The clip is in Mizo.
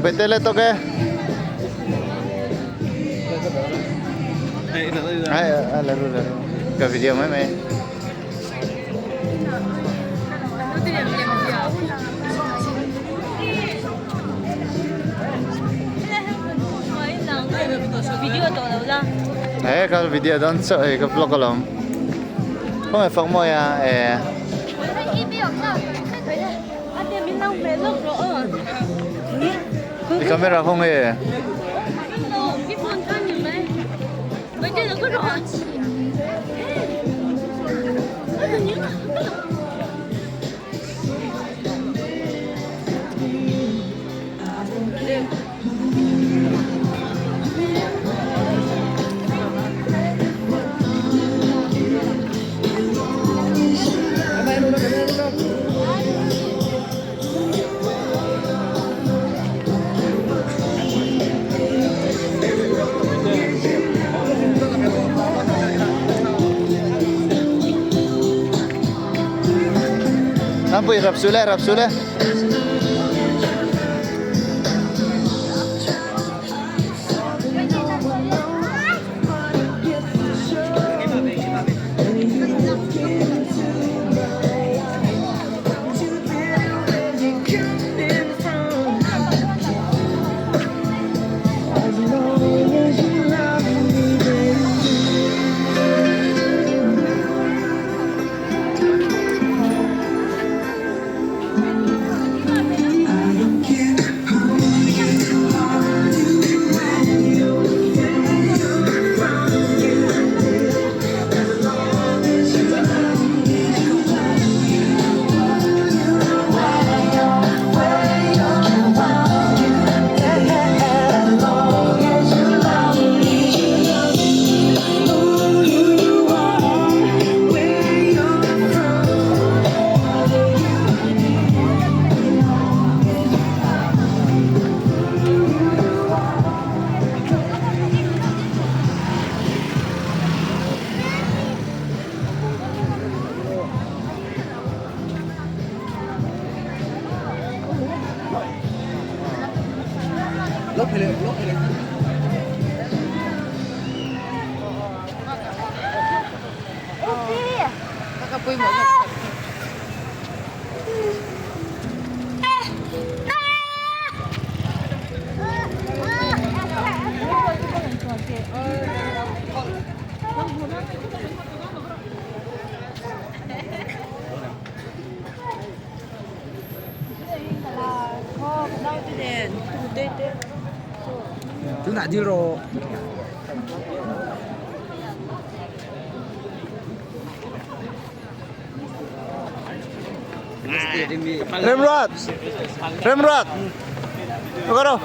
Bete le tawk e. Ai a la ru la ru. Ka video mai mai. He ka video dawn chauh hei ka vlog alawm. Khawngaih fak mawi a e. I camera khaw nge? Nampui rap su le rap su le. Tunah dil rawh. Remruat! Remruat! Tukar rawh.